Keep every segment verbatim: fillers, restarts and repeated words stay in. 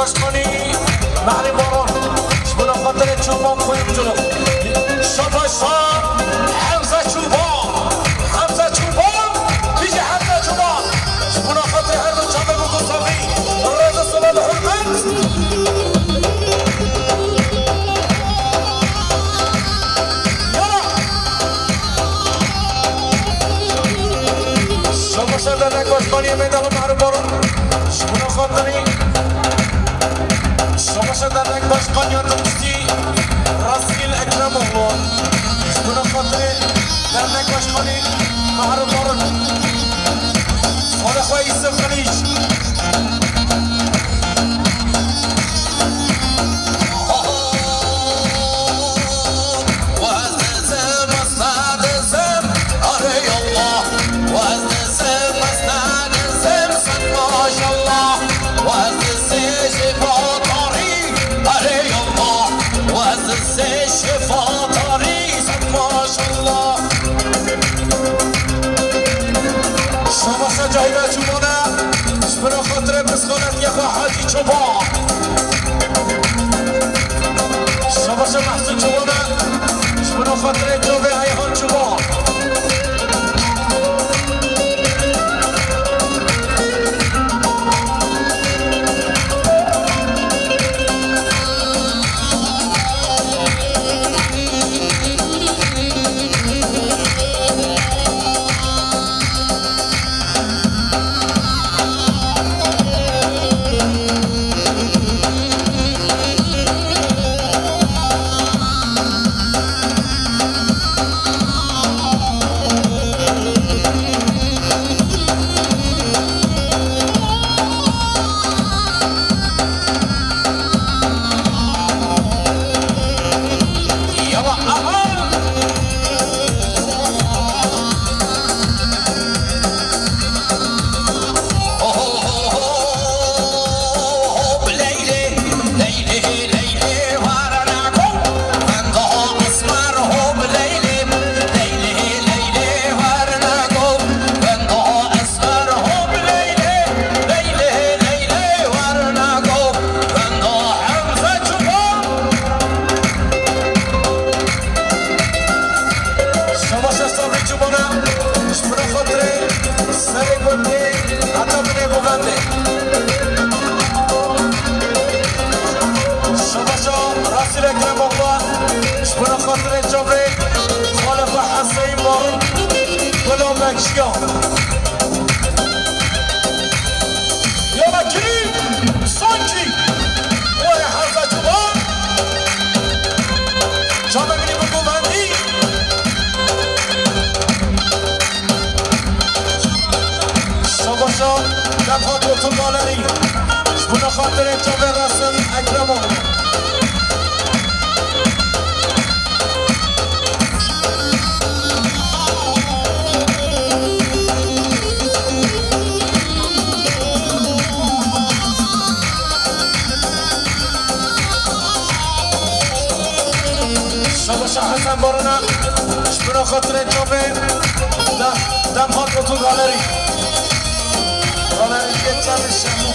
Başkanî Mehrî Baran, ji bo xatirê Çoban Kuyumculuk. Şabaş sağ, Hemze Çoban, Hemze Çoban, bîjî Hemze Çoban. Ji bo xatirê her du çavê Mûko Safî, rêz û silav û hurmet. Yala. Şabaşa dernek başkaniyê Meydan Mehrî Baran. Ji bo xatirê, şabaşa dernek başkan yardımcısı Rasîl Ekremoğlu. Ji bo xatirê dernek başkanî Mehrî Baran. Salih Xweyî Sifrîş. Şabaşa Cahîda Çobana, ji bo xatirê psixoletiya xwe Hacî Çoban. Şabaşa Mehsûn Çobana, ji bo xatirê çavê Eyhan Çoban. Şabaşa Sabrî Çobana, ji bo xatirê serê gundê heta binê govendê. Şabaşa Rasîl Ekrem Oxla, ji bo xatirê çavê xalê xwe Heseyîn Baran, Gulo Mekşiya. Yala kirî, sankî. Were Hemze Çoban. Çavê min ê bigovendî. Şabaşa, Defat Otur Galerî. Ji bo xatirê çavê Rasim Ekremoğlu. Şabaşa Hesen Barana, ji bo xatirê çavê de, Demhat Otur Galerî. Galerî Geçen Şemo.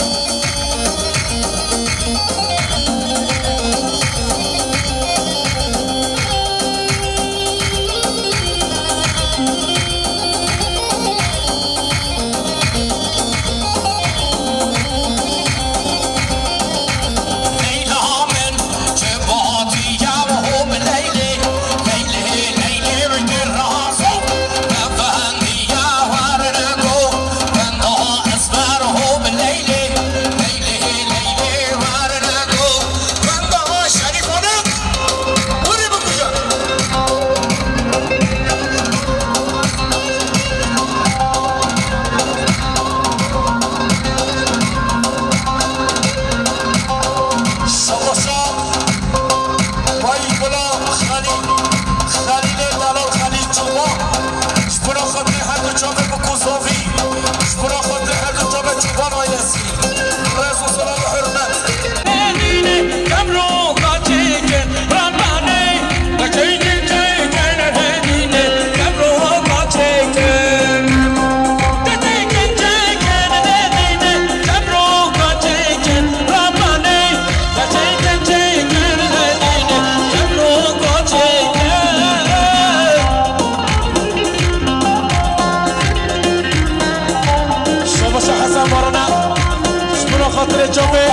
Ji bo xatirê çavê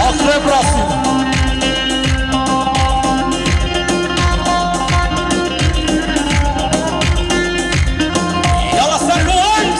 Akrep Rasî. Yala ser Luwayt!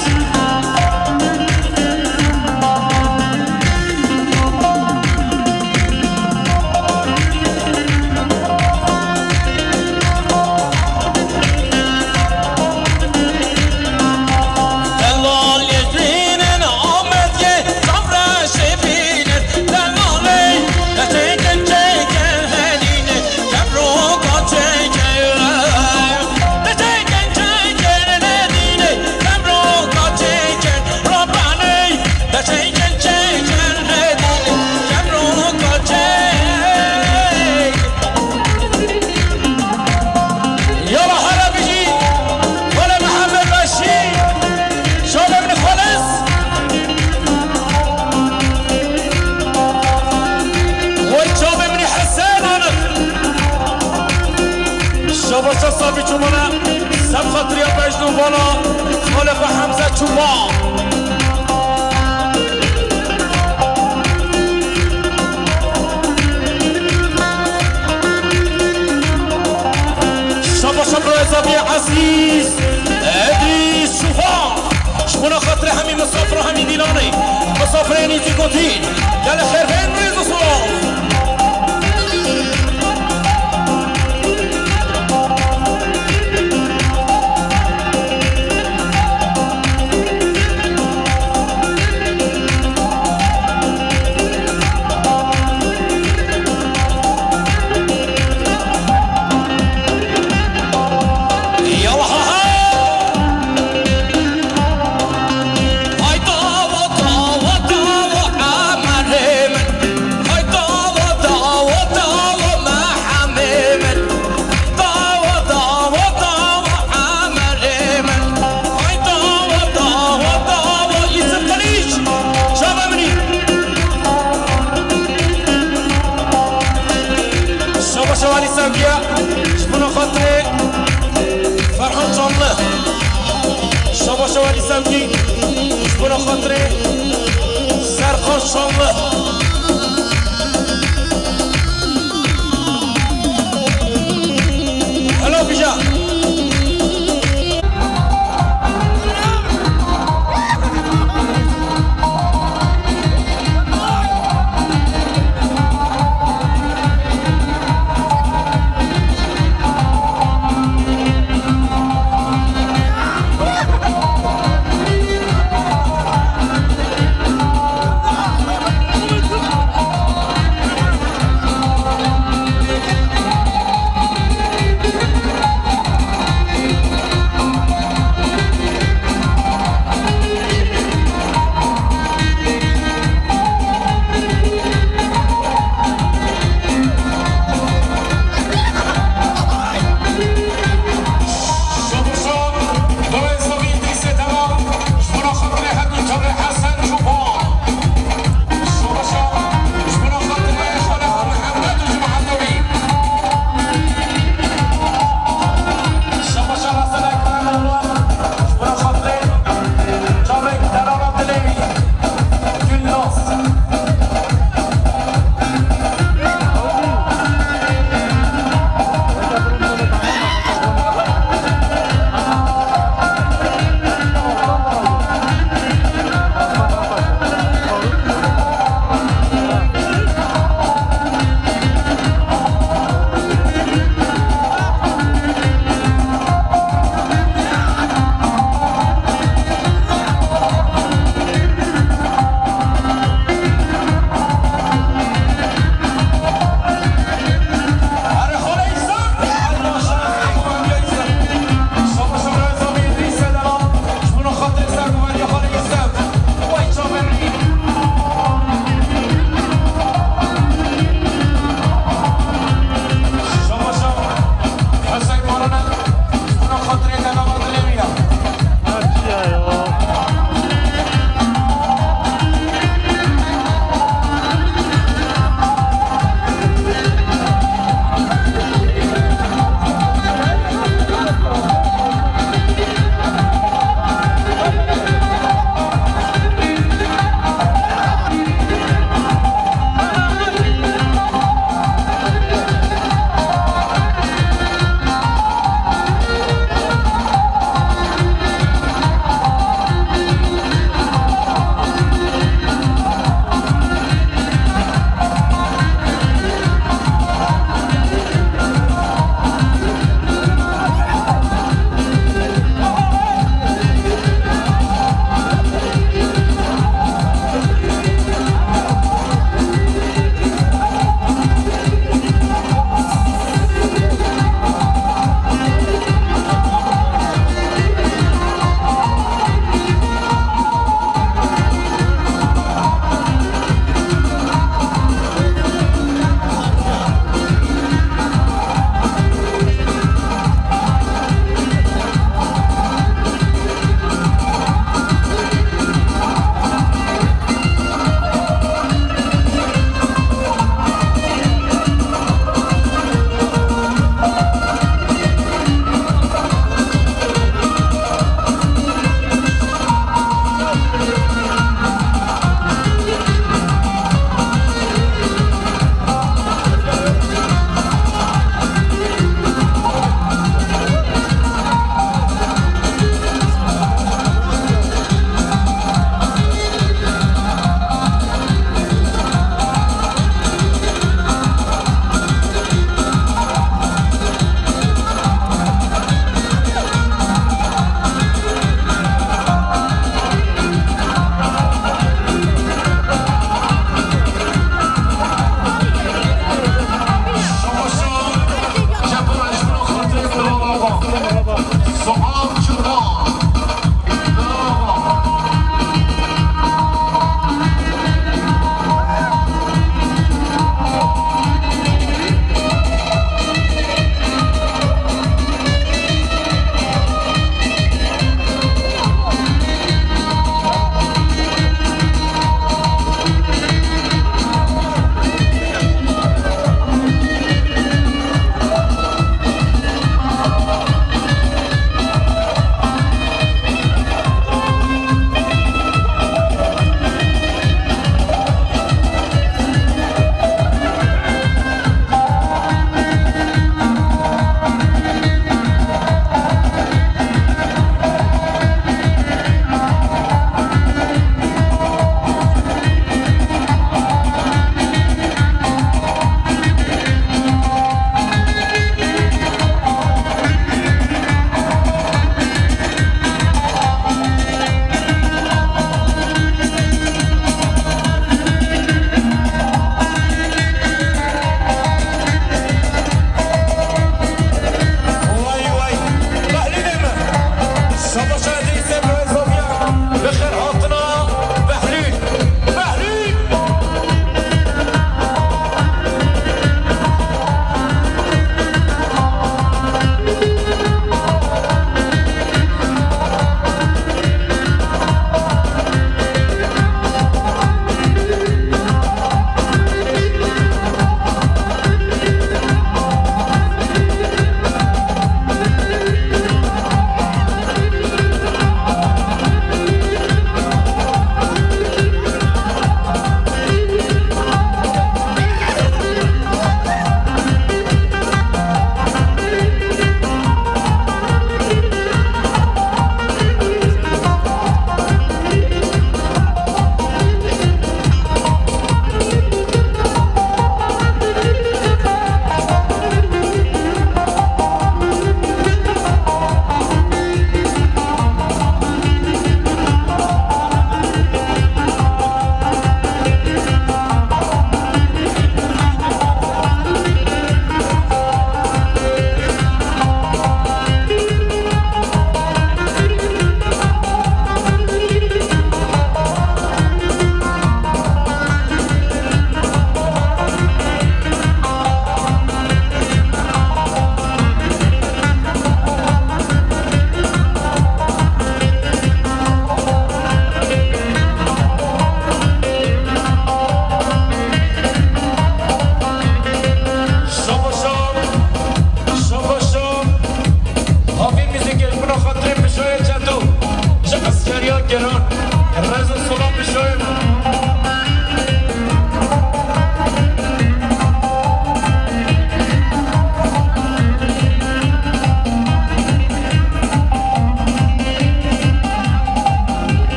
Yala here bijî, Xwele Mihemed Beşîr, çavê min Xweles. Wey çavê min Hesen Anik. Şabaşa Sabî Çûmana, ser xatiriya bejn û bala, xalê xwe Hemze Çûman. Şabaşa birayê Ezabî Ezîz, Edî Şufa. Ji bona xatirê hemî misafir û hemî dîlanê. Misafirên îdî gotin, gelek xêr bên rêz û silav. Şabaşa Walî Sevgiye, ji bona xatirê Ferhan Çamlı. Şabaşa Walî Sevgî, ji bona xatirê Serkan Çamlı. Hela bija.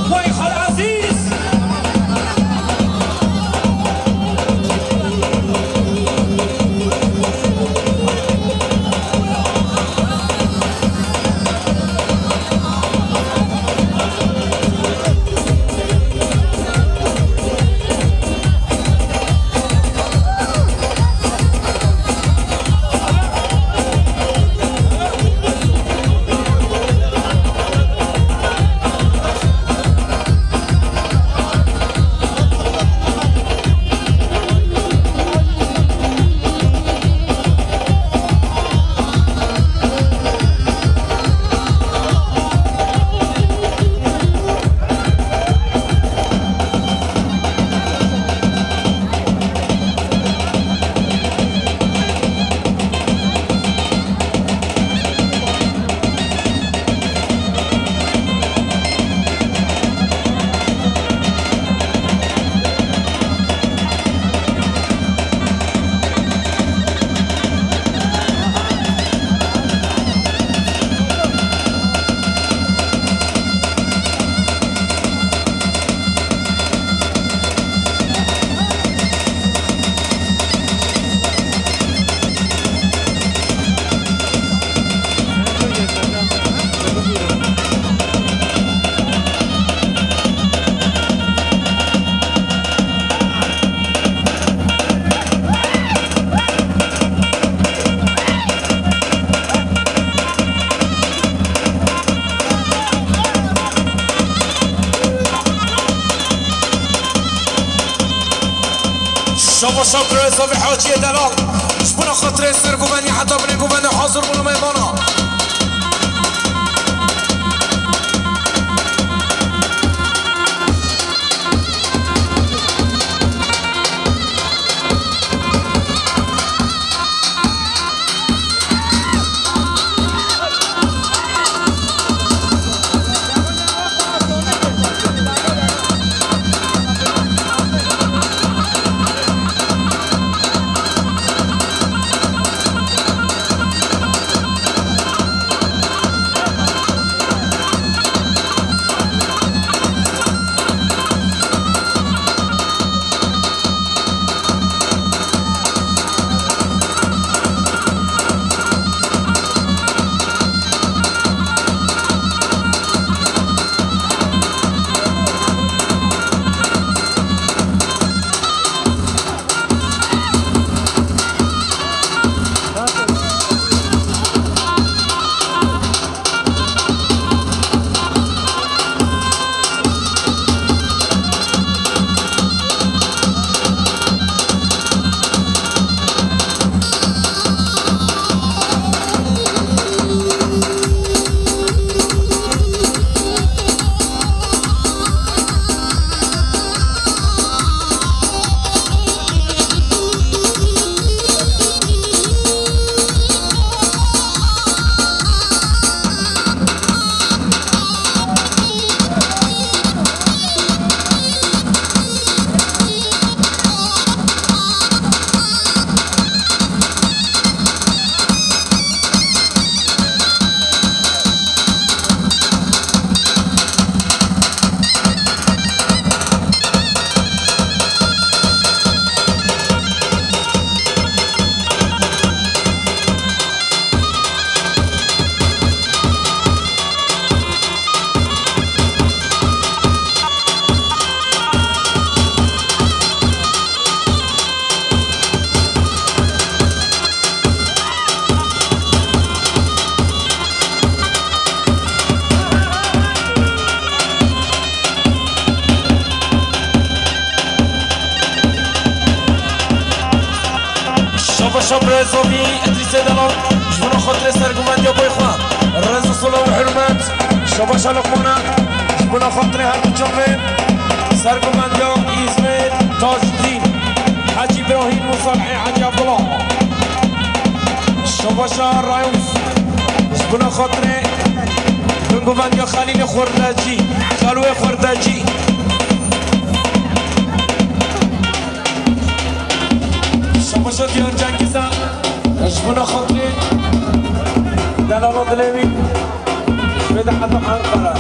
Vay Xal Ezîz! Şaba şab Reza ve Hacî Delal. Ji bona xatirê sergovendî heta binê govendê hazir bûne meydana. Şaba şab Reza vî Edrîsê Delal, ji bona xatirê sergovendiya boy xwe. Reza, silav û hurmet. Şaba şa Luqmana, ji bona xatirê her du çavên sergovendiya Îzmêr Tajdîn, Hecî Îbrahîm û Salihê Hecî Abdullah. Şaba şa Rayûs, ji bona xatirê bingovendiya Xelîlê Xwerdecî, Xelwê Xwerdecî. Şaba şa Diyar Cengîz e, ji bona xatirê delala dilê wî, bêde heta Enqere.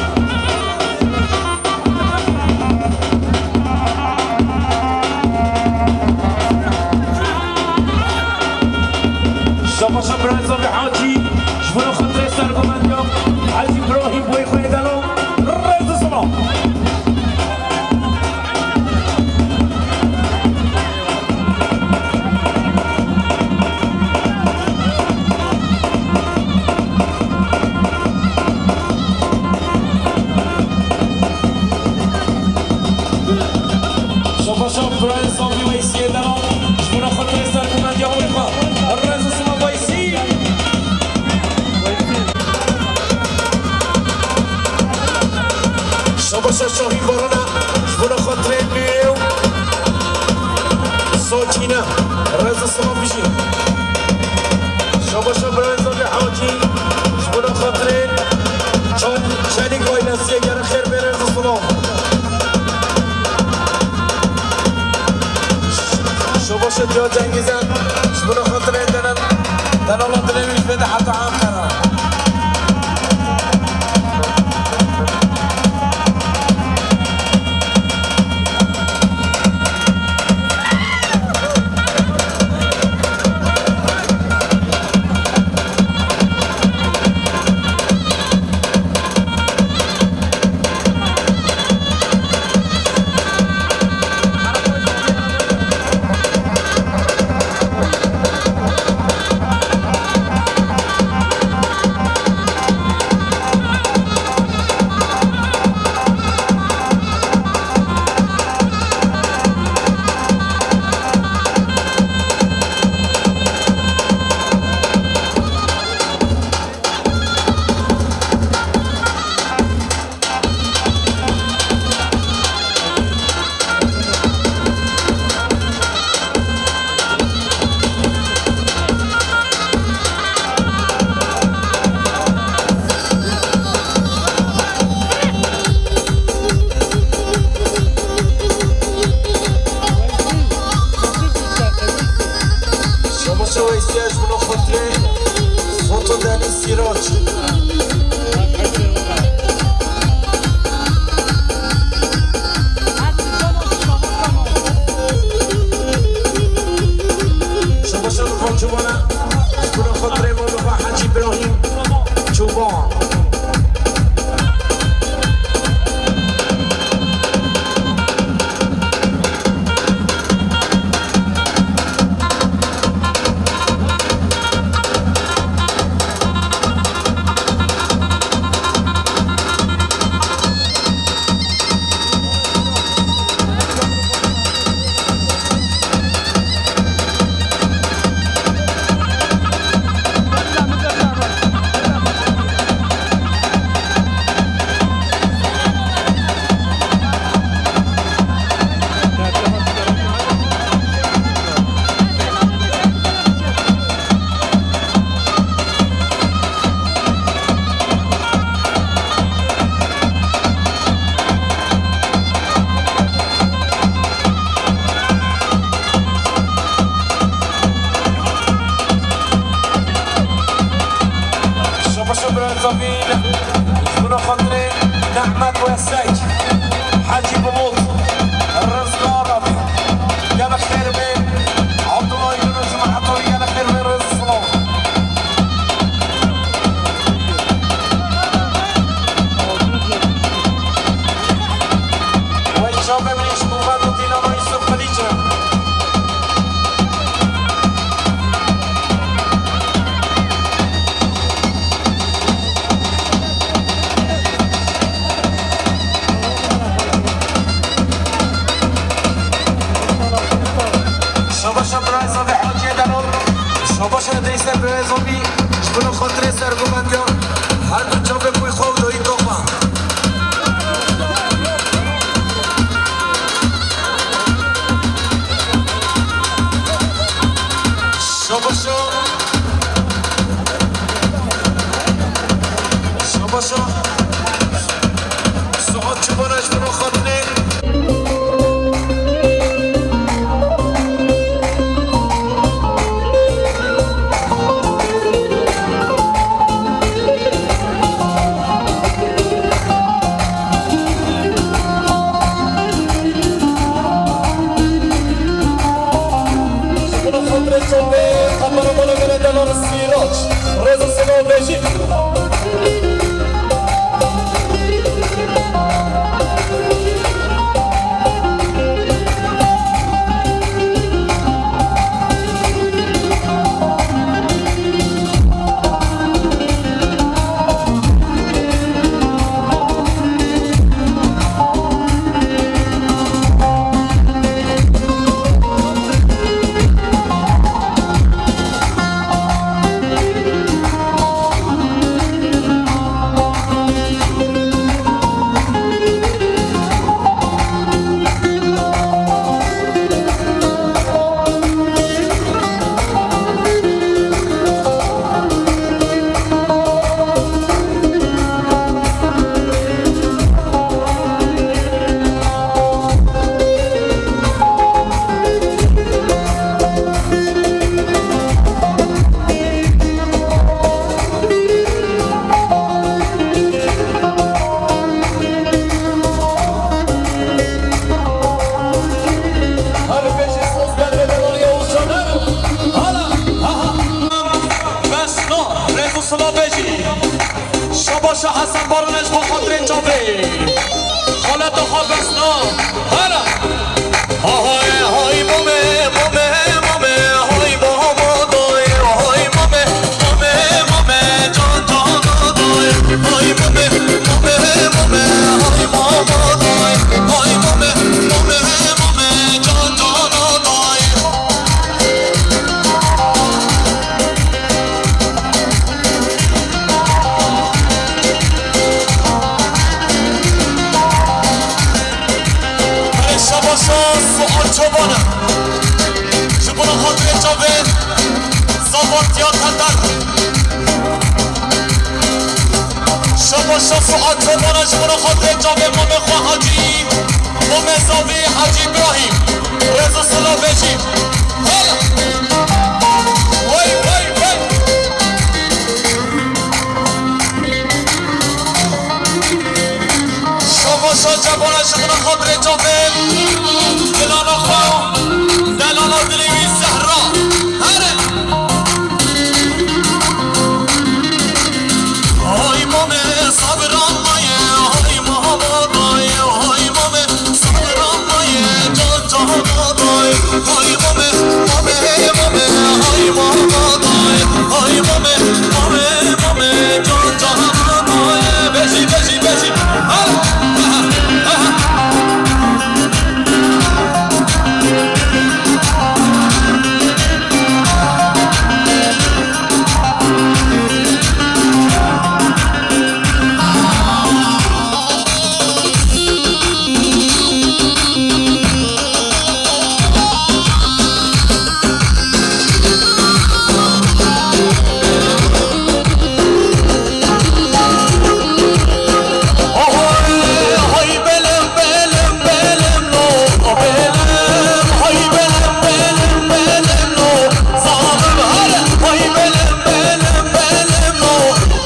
Şof Brian Zombi Weysî Ederan, ji bo xatirê serkûmendiya xwe. Rêz û silav Weysî. Şabaşa Şahîn Barana, ji bo xatirê Lûyê û Sakîne. Rêz û silav bijî. Şabaşa Brian Zombi Hacî, ji bo xatirê Çal-, Çelîk ailesiyê gelek xêr bê, rêz û silav. Şobaşa Ciya Cengîz e, ji bo xatirê delal, delala dilê wî ji vê de heta Ankara. Şabaşa Weysî ye, ji bo xatirê Foto Deniz Sîrac. Şabaşa Rûhan Çoban e, ji bo xatirê Mamixa Hecî Îbrahîm Çoban. Şabaşa Brazzavîl, ji bo xatirê Nehmet Wesek, Hecî Bulut, Rizgar Rabî, gelek xêr be, Abdullah Yunus, Meheto, gelek xêr be, rêz û silav. Wek çavê min ji bo Dîlana Yusuf Xelîc e. Şabaşa Brazzavîl Hacî Delal, şabaşa Dêsê Brazzavîl, ji bo xatirê sergomendiya her du çavê xwe xwe û doyî doxan. Şabaşa. Şabaşa. Suat Çubaraş, ji bo xatirê. Ji bo xatirê çavê kameramana me re Delal Sîrac. Rêz û silav bêjî. Xaleta xwe bes na. Hala. Hay, hay, mame, mame, mame, hay, mama, doy, hay, mame, mame, mame, can, can, doy, hay, mame, mame, mame, hay, mama, doy, hay, mame, mame, mame, can, can, doy. Belê şabaşa Suat Çoban e. Ji bona xatirê çavên Zamantiya Teter. Şabaşa Suat Çoban e ji bona xatirê çavên mamê xwe Hacî, mamê Zavî Hacî Îbrahîm. Rêz û silav bêjî. Hala. Wey, wey, wey. Şabaşa Cebara ji mina xatirê çavên dilana xwe, delala dilê wî Zehra. Here. Hay mame sabran maye, hay mama maye, hay mame sabran maye, can cana maye. Hay mame, mame, mame, hay mama maye, hay mame, mame, mame, can cana maye. Bejî, bejî, bejî. Hala.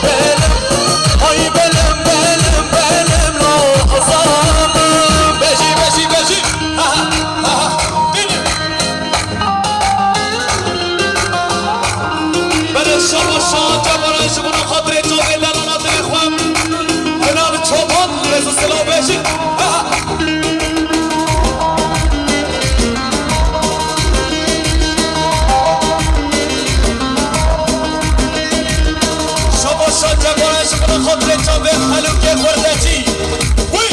Bêlim, hay bêlim, bêlim, bêlim, no, zalim. Bejî, bejî, bejî. Ha, ha, ha, ha. Bînin. Belê şabaşa Cebara ji bona xatirê çavê delana dilê xwe. Bilal Çoban, rêz û silav bêjî. Ha, ha. Şabaşa Cebara ji mina xatirê çavên Xelûkê Xwerdekî. Wî!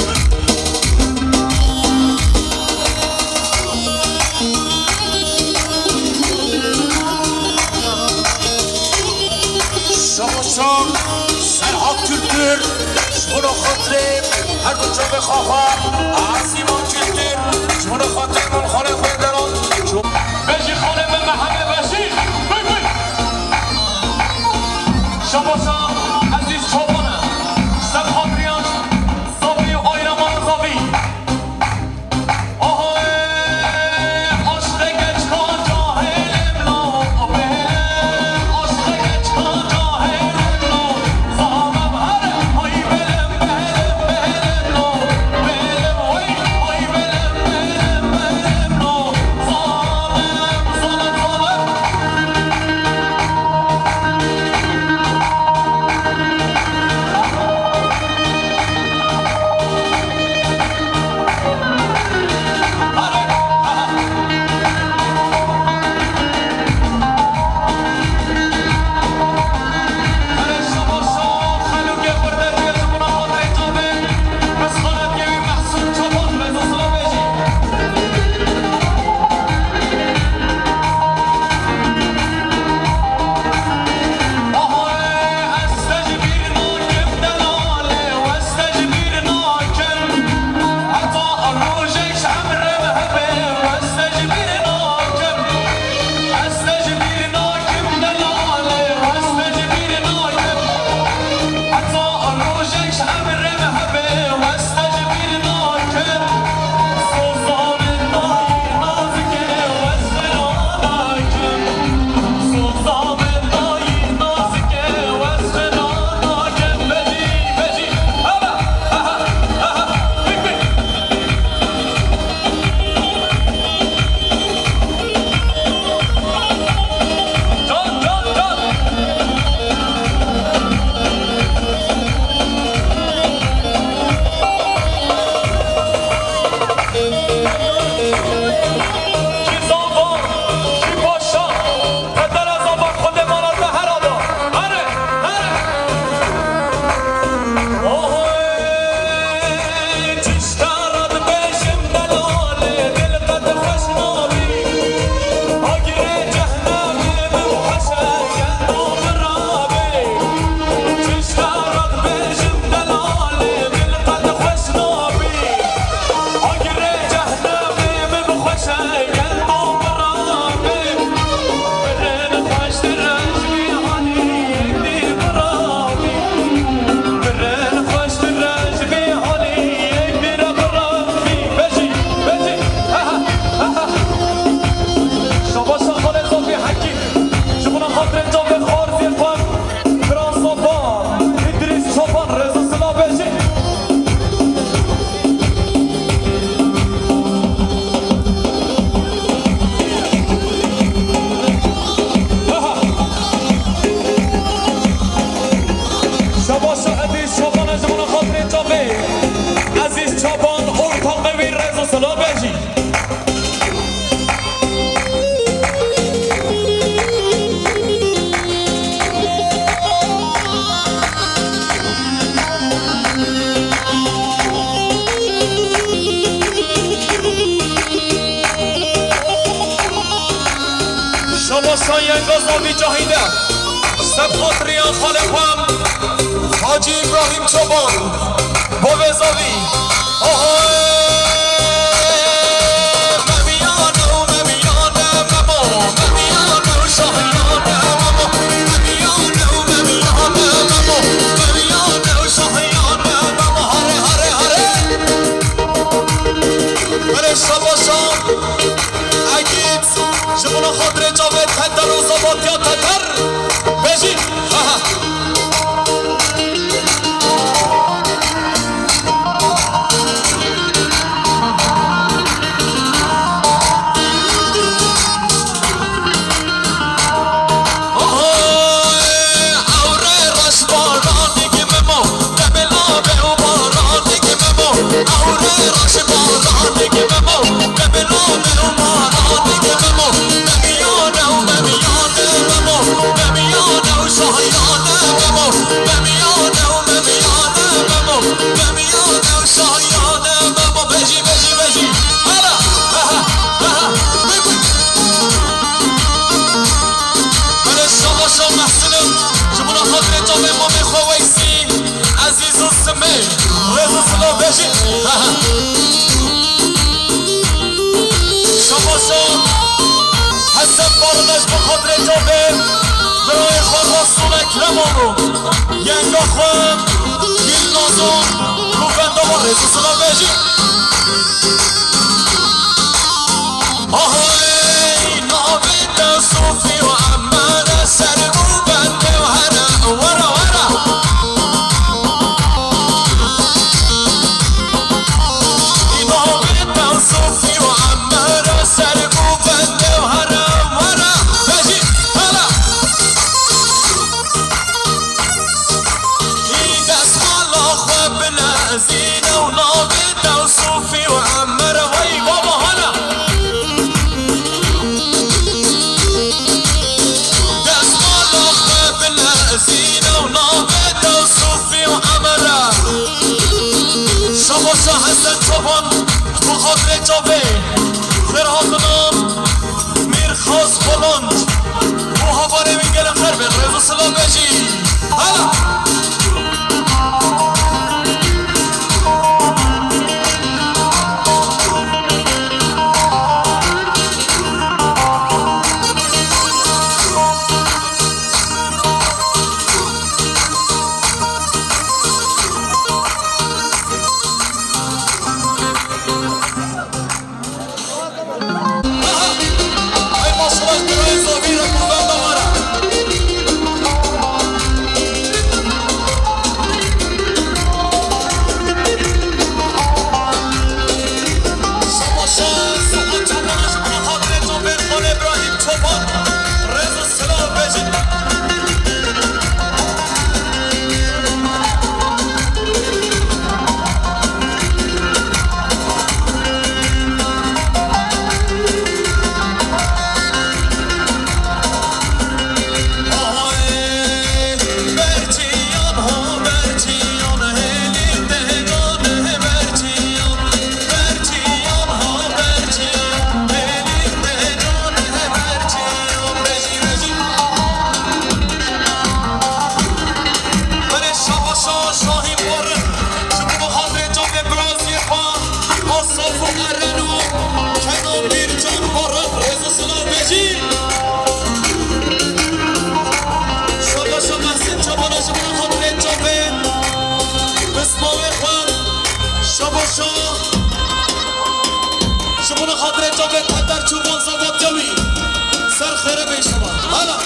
Şabaşa Serhat Kültür, ji bona xatirê her du çavê xwe xwe. Asîma Kültür, ji bona xatirê min xalê xwe deran. Bejî xalê min Mehemê Beşîr. Bî, bî. Şabaşa Ezîz Çoban e. Ser xatiriyan Zavî, Ayraman Zavî. Oho, aşqê keçkan cahêlim lo, bêlim, aşqê keçkan cahêlim lo, zamem here, hay bêlim, bêlim, bêlim lo, bêlim, Yenga zavî cahî de. Ser xatirî xalê xwe Hacî Îbrahîm Çoban. Bavê zavî. Ahoy! Memiyane û memiyane memo. Memiyane û şahiyane memo. Memiyane û memiyane memo. Memiyane û şahiyane memo. Hare, hare, hare. Hare şabaşa. Ekîd, ji bona xatirê çavê Teter û Zabatiya Teter bêjî. Aha. Ahoy, ewre reş baranî ki memo. Demê navê û baranê ki memo, ewrê reş baranê ki memo, demê navê û baranê ki memo, memiyane û memiyane memo, memiyane û şahiyane memo, memiyane û memiyane memo, memiyane û şahiyane memo. Bejî, bejî, bejî. Hala, aha, aha, bî, bî. Belê şabaşa Mehsinim, ji bona xatirê çavê mamê xwe Weysî. Ezîz û Simê, rêz û silav bêjî. Şabaşa Hesen Barnaş bi xatirê çavê birayê xwe Rasul Ekrem û yenga xwe Gilnaz û Rûvenda wan rêz û silav bêjî. Ahê, navê te Sofî û Emere, ser û bendê û here, were, were. Navê te Sofî û Emere, ser û bendê û here, were. Bejî, hele. Î destmala xwe bilezîne û navê te Sofî û Emere wey baba hana. Destmala xwe bilezîne û navê te Sofî û Emere. Şabaşa Hesen Çoban, bi xatirê çavê xêrhatina Mîrxas Boland û havarê wî gelek xêr be, rêz û silav bêjî. Hala! Belê şabaşa Şahîn Barin, ji bo xatirê çavê biraziyê xwe, Asaf û Eren û Kenan Mîrcan Barin, rêz û silav bêjî. Şabaşa Mehsîn Çobana, ji bo xatirê çavê pismamê xwe, şabaşa. Ji bona xatirê çavê Teter Çoban Zavatya wî. Ser xêre bê şima. Hala.